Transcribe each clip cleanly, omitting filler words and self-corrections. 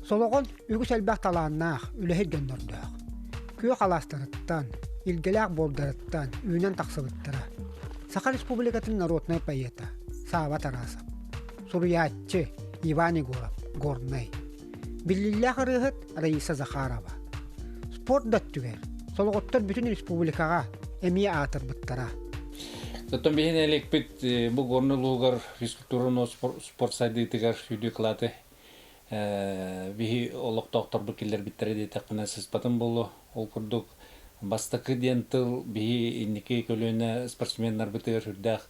Солоҕон үгүс элбэх талааннаах, үлэһит дьоннордоох. Күөх алаастарыттан, илгэлээх буордарыттан үүнэн тахсыбыттара. Саха Республикатын народнай поэта Сааба Тарасов, суруйааччы Иван Егоров, Горнай, биллииллээх ырыаһыт Раиса Захарова. Спорт да өттүгэр солоҕоттор бүтүн республикаҕа эмиэ аатырбыттара. Оттон биһин элекпит бу Горнай улууһугар физкультураны спорт сайдыытыгар сүдү кылааты биһи олохтоохторбут киллэрбиттэрэ диэтэхпинэ сыспатым буолуо. Ол курдук бастакы диэн тыл биһи инники көлүөнэ спортсменнарбытыгар сүрдээх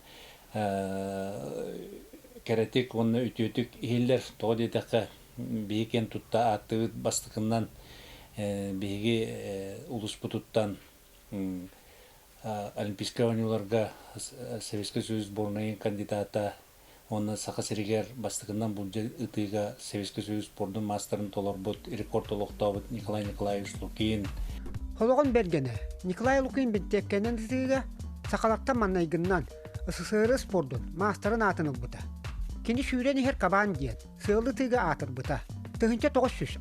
кэрэтик уонна үтүөтүк иһиллэр. Тоҕо диэтэххэ, биһи киэн тутта ааттыыбыт бастакыннан биһиги улууспутуттан Олимпийскай оонньууларга Советскай Союз сборнайын кандидата уонна Саха сиригэр бастакынан булдьа ытыыга Советскай Союз спордун маастарын толорбут, рекорд олохтообут Николай Николаевич Лукин. Холоҕон бэргэнэ Николай Лукин бинтиэпкэнэн ытыыга сахалартан маннайгыннан СССР спордун маастарын аатын ылбыта. Кини сүүрэн иһэр кабаан диэн сыалы ытыыга аатырбыта. 1967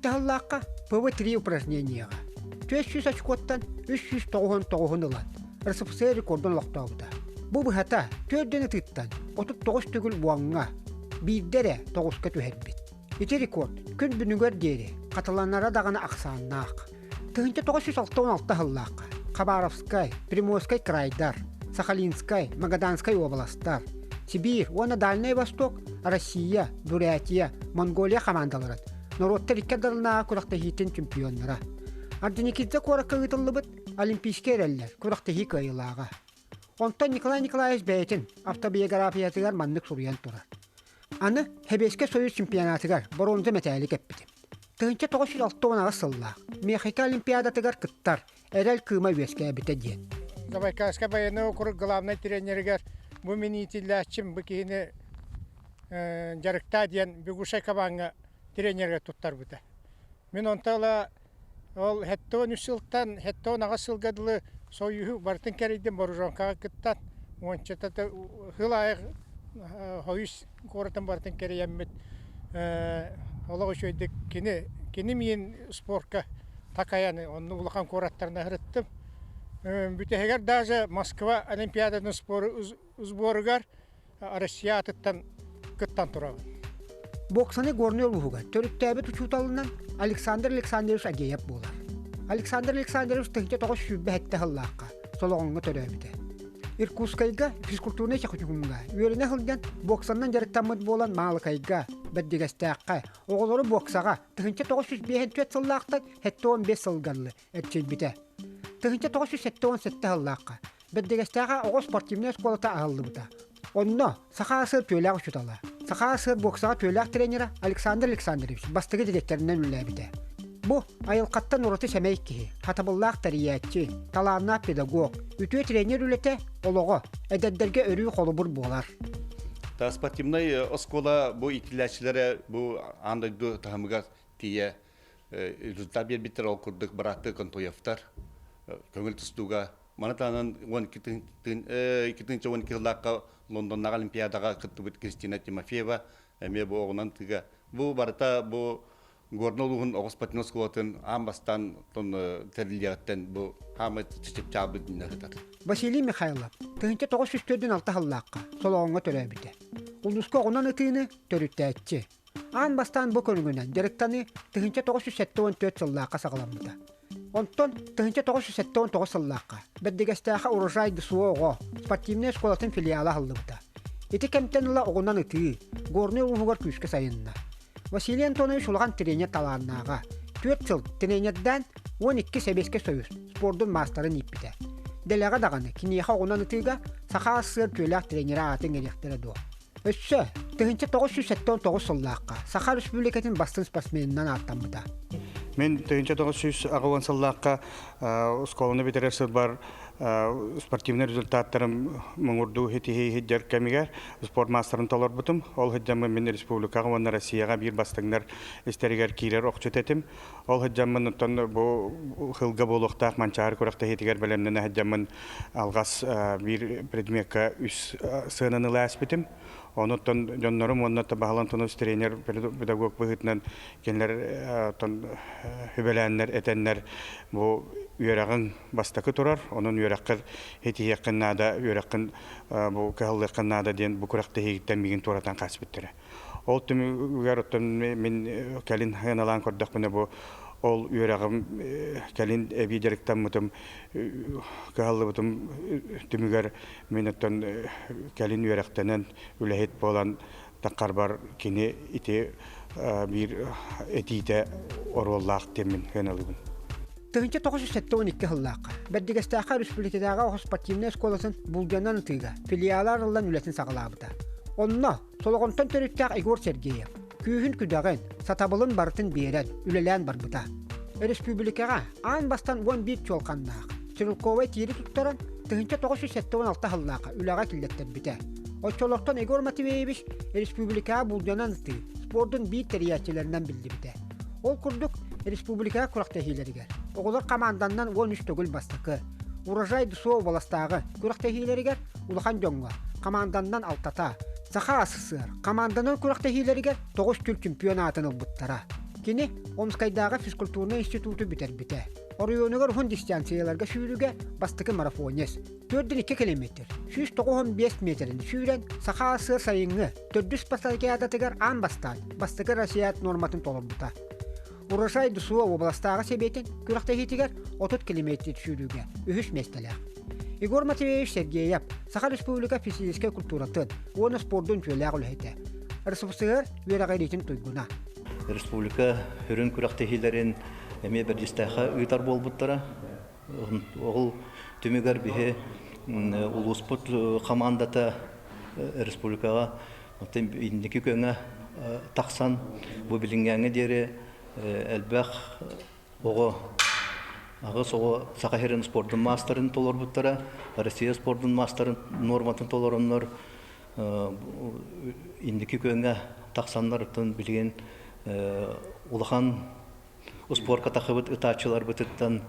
сыллаахха ПВ-3 упражнениеҕа 400 очкоттан 399 ылан РСФСР рекордун олохтообута. Бу быһата төрдүн ытыыттан 39 төгүл уоҥҥа, биирдэ эрэ тоҕуска түһэрбит. Ити рекорд күн бүгүнүгэр диэри хатыланара даҕаны ахсааннаах. 1966 сыллаахха Хабаровскай, Приморскай крайдар, Сахалинскай, Магаданскай уобаластар, Сибиир уонна Дальнай Восток, Россия, Бурятия, Монголия хамаандаларын норуоттар икки ардыларынааҕы күрэхтэһиитин чемпионнара. Орджоникидзе куоракка ыытыллыбыт Олимпийскай эрэллэр күрэхтэһии кыайыылааҕа. Онтон Николай Николаевич бэйэтин автобиографиятыгар маннык суруйан турар. Аны Сэбиэскэй Союз чемпионатыгар боруонза мэтээли кэппитим. 1968 сыллаах Мехико Олимпиадатыгар кыттар эрэл кыыма үөскээбитэ диэн. Забайкальскай военный округ главнай тренеригэр бу мин иитиллээччим бу киһини дьарыктаа диэн Бегушай кабаҥҥа тренергэ туттарбыта. Мин онто ыла ол 73 сылтан 78 сылга дылы Союһу барытын кэрийдим вооруженкаҕа кыттан уончата сыл аайы Союз куоратын барытын кэрийэммит олох үчүгэйдик кини кини миин спорка такайан онно улахан куораттарына сырыттым. Бүтэһигэр даже Москва Олимпиадатын сборугар Россия аатыттан кыттан турабын. Боксаны Горнай улууһугар төрүттээбит учууталынан Александр Александрович Агеев буолар. Александр Александрович 1927 сыллаахха Солоҕоҥҥо төрөөбүтэ. Иркутскайга физкультурнай техникумҥа үөрэнэ сылдьан боксанан дьарыктаммыт буолан Маалыкайга, Бэрдигэстээххэ оҕолору боксаҕа 1954 сыллаахтан 75 сылгаллы эрчийбитэ. 1977 сыллаахха Бэрдигэстээхэ оҕо спортивнай оскуолата аһыллыбыта. Онно Саха АССР түөлээх учуутала, Саха АССР боксаҕа түөлээх тренера Александр Александрович бастакы дириэктэринэн үлэлээбитэ. Бу айылҕаттан ураты сэмэй киһи, хатабыллаах тэрийээччи, талааннаах педагог, үтүө тренер үлэтэ, олоҕо эдэрдэргэ өрүү холобур буолар. Спортивнай оскуола бу иитиллээччилэрэ бу аан дойду таһымыгар тиийэ результат биэрбиттэр ол курдук бырааттыы Контоевтар көҥүл тустууга маны таһынан 2012 сыллаахха Лондоннааҕы Олимпиадаҕа кыттыбыт Кристина Тимофеева эмиэ бу оҕунан тыга бу барыта бу Горнай улууһун оҕо спортивнай оскуолатын аан бастаан тэриллиэҕиттэн бу хаамай чыпчаалбыт диннэ сытар. Василий Михайлов 1946 сыллаахха Солоҕоҥҥо төрөөбүтэ. Улууска оҕунан ытыыны төрүттээччи. Аан бастаан бу көрүҥүнэн дьарыктаныы 1974 сыллаахха саҕаламмыта. Онтон 1979 сыллаахха Бэрдигэстээххэ Урожай ДСО оҕо спортивнай оскуолатын филиала аһыллыбыта. Ити кэмтэн ыла оҕунан ытыы Горнай улууһугар күүскэ сайынна. Василий Антонович улахан тренер талааннааҕа. 4 сыл тренердээн 12 Сэбиэскэй Союз спордун маастарын ииппитэ. Дэлэҕэ даҕаны киниэхэ оҕунан ытыыга Саха АССР күөлээх тренерэ аатын иҥэриэхтэрэ дуо? Өссө 1979 сыллаахха Саха Республикатын бастыҥ спортсменынан ааттаммыта. Мин 1980 сыллаахха оскуоланы бүтэрэр сылбар спортивнай результаттарым муҥурдуу ситиһии сылдьар кэмигэр спорт маастарын толорбутум. Ол сылдьаммын мин республикаҕа уонна Россияҕа биир бастыҥнар истэригэр киирэр охчут этим. Ол сылдьаммын оттон бу сылга буолуохтаах Манчаары күрэхтэһиитигэр бэлэмнэнэ сылдьаммын алҕас биир предмекка үс сыананы ыла ааспытым. Онуттан дьоннорум уонна Баһыл Антонович тренер педагог быһыытынан кинилэр оттон сүбэлээннэр этэннэр бу үөрэҕиҥ бастакы турар, онон үөрэххэр ситиһиэххин наада, үөрэххин бу кыһаллыаххын наада диэн бу күрэхтэһиигиттэн миигин туоратан хаалбыттара. Ол түмүгэр оттон мин кэлин сыаналаан көрдөхпүнэ бу ол үөрэҕим кэлин эбии дьарыктаммытым кыһаллыбытым түмүгэр мин оттон кэлин үөрэхтэнэн үлэһит буолан таххарбар кини ити биир этиитэ оруоллаах диэммин сыаналыыбын. 1972 сыллаахха Бэрдигэстээххэ республикатааҕы оҕо спортивнай оскуолатын булдьанан ытыыга филиала арыллан үлэтин саҕалаабыта. Онно Солоҕонтон төрүттээх Егор Сергеев күүһүн-күдэҕин, сатабылын барытын биэрэн үлэлээн барбыта. Өрөспүүбүлүкэҕэ аан бастан 11 чуолканнаах стрелковай тиири туттаран 1976 сыллаахха үлэҕэ киллэттэрбитэ. Оччолортон Егор Матвеевич республикаҕа булдьанан ытыы спордун биир тэрийээччилэринэн биллибитэ. Ол курдук, республикаҕа күрэхтэһиилэригэр оҕолор хамаанданнан 13 төгүл бастакы, Урожай ДСО уобаластааҕы күрэхтэһиилэригэр улахан дьоҥҥо хамаанданнан алтата, Саха СССР хамаанданан күрэхтэһиилэригэр тоҕус күл чемпион аатын ылбыттара. Кини Омскайдааҕы физкультурнай институту бүтэрбитэ. Оройуонугар уһун дистанцияларга сүүрүүгэ бастакы марафонец. 4,2 километр, 195 миэтэрини сүүрэн Саха СССР сайыҥҥы төрдүс спартакиадатыгар аан бастаан бастакы Россия нуорматын толорбута. Урожай ДСУ уобаластааҕы сэбиэтин күрэхтэһиитигэр 30 километр сүүрүүгэ үһүс миэстэлээх. Егор Матвеевич Сергеев Саха Республика физическэй культуратын уонна спордун үтүөлээх үлэһитэ. РСФСР үөрэҕириитин туйгуна. Республика сүрүн күрэхтэһиилэрин эмиэ Бэрдьистээххэ ыытар буолбуттара. Ол түмүгэр биһи улууспут хамаандата республикаҕа инники күөҥҥэ тахсан бу билиҥҥээҥҥэ диэри элбэх оҕо аҕыс оҕо Саха сирин спордун маастарын толорбуттара, Россия спордун маастарын нуорматын толороннор инники күөҥҥэ тахсаннар оттон билигин улахан успуорка тахыбыт ытааччыларбытыттан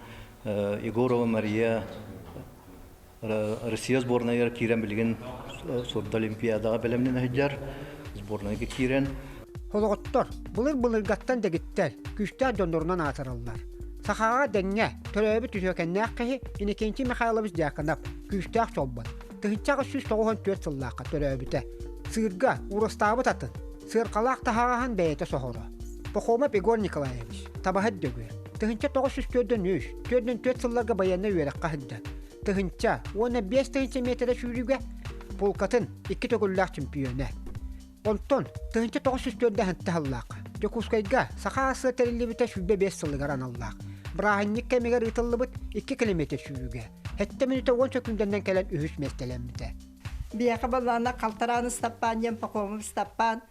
Егорова Мария Россия сборнайыгар киирэн билигин Сурдолимпиадаҕа бэлэмнэнэ сылдьар сборнайга киирэн Холоҕоттор былыр-былыргаттан дэгиттэр күүстээх дьоннорунан аатыраллар. Сахаҕа дэҥҥэ төрөөбүт үтүөкэннээх киһи Иннокентий Михайлович Дьяконов күүстээх чолбон 1894 сыллаахха төрөөбүтэ. Сыырга уурастаабыт атын, сыаркалаах таһаҕаһын бэйэтэ соһоро. Пахомов Егор Николаевич, табаһыт Дөгүөр, 1943 44 сылларга байыаннай үөрэххэ сылдьан, 1015 миэтэрэ сүүрүүгэ полкатын икки төгүллээх чемпиона. Онтон 1904 сыллаахха Дьокуускайга Саха АССР тэриллибитэ 25 сылыгар аналлаах бырааһынньык кэмигэр ыытыллыбыт 2 километр сүүрүүгэ 7 мүнүүтэ 10 сөкүүндэнэн кэлэн үһүс миэстэлэммитэ. Биһиэхэ буоллаҕына Халтараан Ыстаппаан диэн Пахомов Ыстаппаан,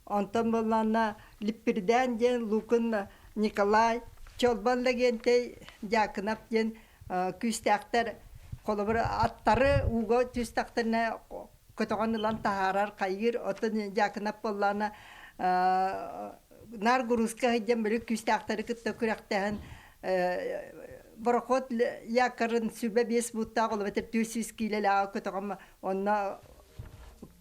онтон буоллаҕына Липпирдээн диэн Лукин Николай, Чолбон Лэгиэнтэй Дьаакынап диэн күүстээхтэр холобур аттары ууга түстэхтэринэ көтөҕөн ылан таһаарар хайыыр оттон Дьаакынап буоллаҕына наар грузка сылдьан били күүстээхтэри кытта күрэхтэһэн борохуот якорын 25 бууттаах ол эбэтэр 400 киилэлээҕи көтөҕөн онно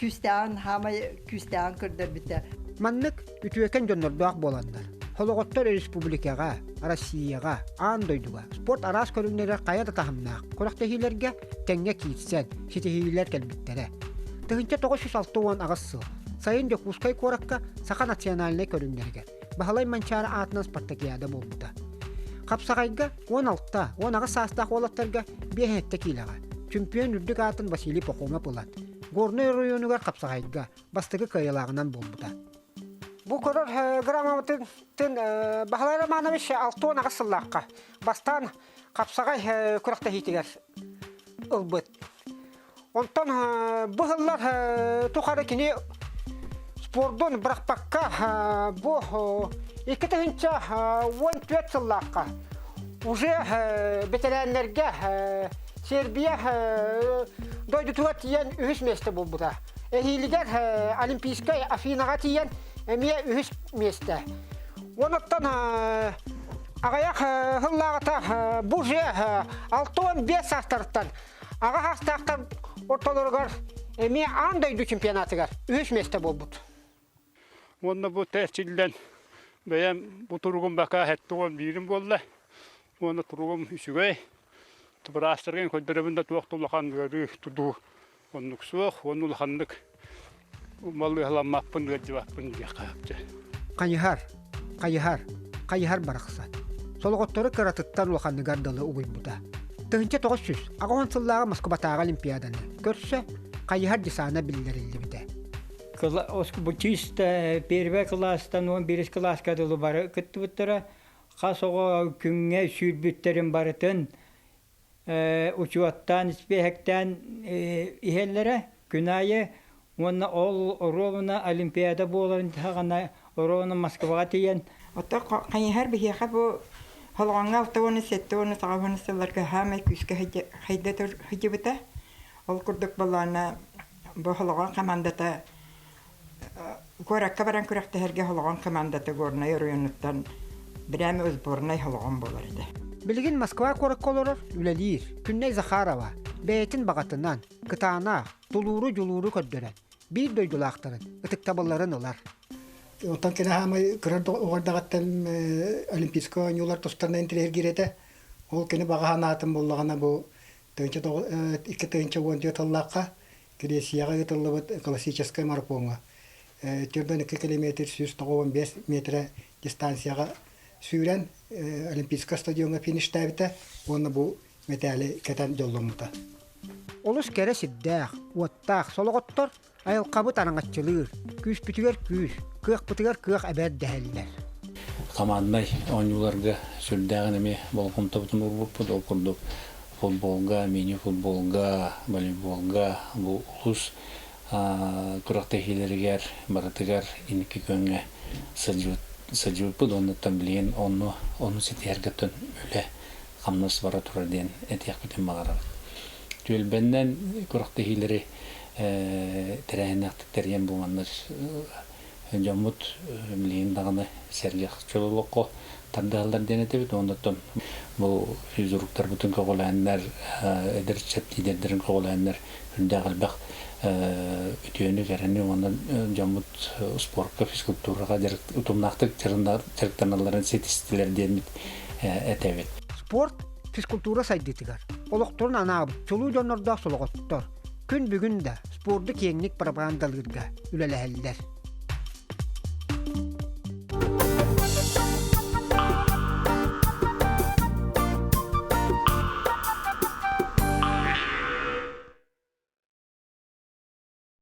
күүстээҕин хаамай күүстээҕин көрдөрбүтэ. Маннык үтүөкэн дьоннордоох буоланнар, Холоҕоттор республикаҕа, Россияҕа, аан дойдуга спорт араас көрүҥнэригэр хайа да таһымнаах күрэхтэһиилэргэ тэҥҥэ киирсэн, ситиһиилэр кэлбиттэрэ. 1968 сыл сайын Дьокуускай куоракка саха национальнай көрүҥнэригэр Баһылай Манчаары аатынан спартакиада буолбута. Хапсаҕайга 16-18 саастаах уолаттарга 5 киилэҕэ чемпион үрдүк аатын Василий Пахомов ылан, Горнай оройуонугар хапсаҕайга бастакы кыайыылааҕынан буолбута. Бу көрөр грамотатын Баһылай Романович 68 сыллаахха бастаан хапсаҕай күрэхтэһиитигэр ылбыт. Онтон бу сыллар тухары кини спордун бырахпакка бу 2014 сыллаахха уже бэтэрээннэргэ. Сербия дойдутугар тиийэн үһүс миэстэ буолбута. Эһиилигэр Олимпийскай Афинаҕа тиийэн эмиэ үһүс миэстэ. Онуттан аҕыйах сыллааҕыта бу же 65 саастарыттан аҕа саастаахтар ортолоругар эмиэ аан дойду чемпионатыгар үһүс миэстэ буолбут. Уонна бу эрчиллэн бэйэм бу туругум бакаа 71-им буолла. Уонна туругум үчүгэй. Быраастарга көрдөрөбүн да туох да улахан ыарыы тутуу оннук суох. Уонна улаханнык балыыһаламмаппын, ыалдьыбаппын диэххэ сөп. Хайыһар, хайыһар, хайыһар барахсан. Солоҕоттору кыратыттан улаханыгар дылы угуйбута. 1980 сыллааҕы Москватааҕы Олимпиаданы көрсө хайыһар десана биллэриллибитэ. Бу чисто первый кылаастан 11 кылааска дылы бары кыттыбыттара. Хас оҕо күҥҥэ сүүрбүттэрин барытын учуоттаан, испиэһэктээн иһэллэрэ күн аайы. Уонна ол оруобуна Олимпиада буоларын саҕана оруобуна Москваҕа тиийэн Оттон хайыһар биһиэхэ бу Холоҕоҥҥо 67 уонна 80 сылларга хаамай күүскэ хайда сылдьыбыта. Ол курдук былаана бу Холоҕон хамаандата куоракка баран күрэхтэһэргэ Холоҕон хамаандата Горнай оройуонуттан бирээмэ сборнай Холоҕон буолар этэ. Билигин Москва куоракка олорор, үлэлиир. Күннэй Захарова бэйэтин баҕатынан, кытаанах, тулууру-дьулууру көрдөрөн, биир дойдулаахтарын ытыктабылларын ылар. Оттон кини хаамай кыра оҕордаҕыттан Олимпийскай оонньуулар тустарынан интэриэһиргиир этэ. Ол кини баҕа санаатын буллаҕына бу 2014 сыллаахха Грецияҕа ыытыллыбыт классическай марафоҥҥа 42 километр 195 метрэ дистанцияҕа сүүрэн Олимпийскай стадиоҥҥа фиништээбитэ уонна бу мэтээли кэтэн дьолломмута. Олус кэрэ сирдээх, уоттаах солоҕоттор айылҕабыт араҥаччылыыр, күүспүтүгэр күүс, кыахпытыгар кыах эбэр дэһэллэр. Команднай оонньууларга сүрдээҕин эмиэ болҕомтобутун уурбуппут. Ол курдук футболга, мини-футболга, волейболга бу улуус күрэхтэһиилэригэр барытыгар инники күөҥҥэ сылдьыбыппыт. Оннуттан билигин онну ону ситиһэргэ үлэ хамнас бара турар диэн этиэхпитин баҕарабыт. Түөлбэннэн күрэхтэһиилэри тэрээһиннээхтик тэрийэн буланнар дьоммут билигин даҕаны сэргэх чөл олоххо тардыһаллар диэн этэбит. Оннуттан бу физруктарбытын көҕүлээннэр, эдэр ыччат лидердэрин көҕүлээннэр үрдээх элбэх үтүөнү, кэрэни уонна дьоммут спорка, физкультураҕа утумнаахтык дьарыктаналларын ситистилэр диэммит этэбит. Спорт физкультура сайдыытыгар олохторун анаабыт чулуу дьоннордоох солоҕоттор күн бүгүн да спорду киэҥник пропагандалыырга үлэлэһэллэр.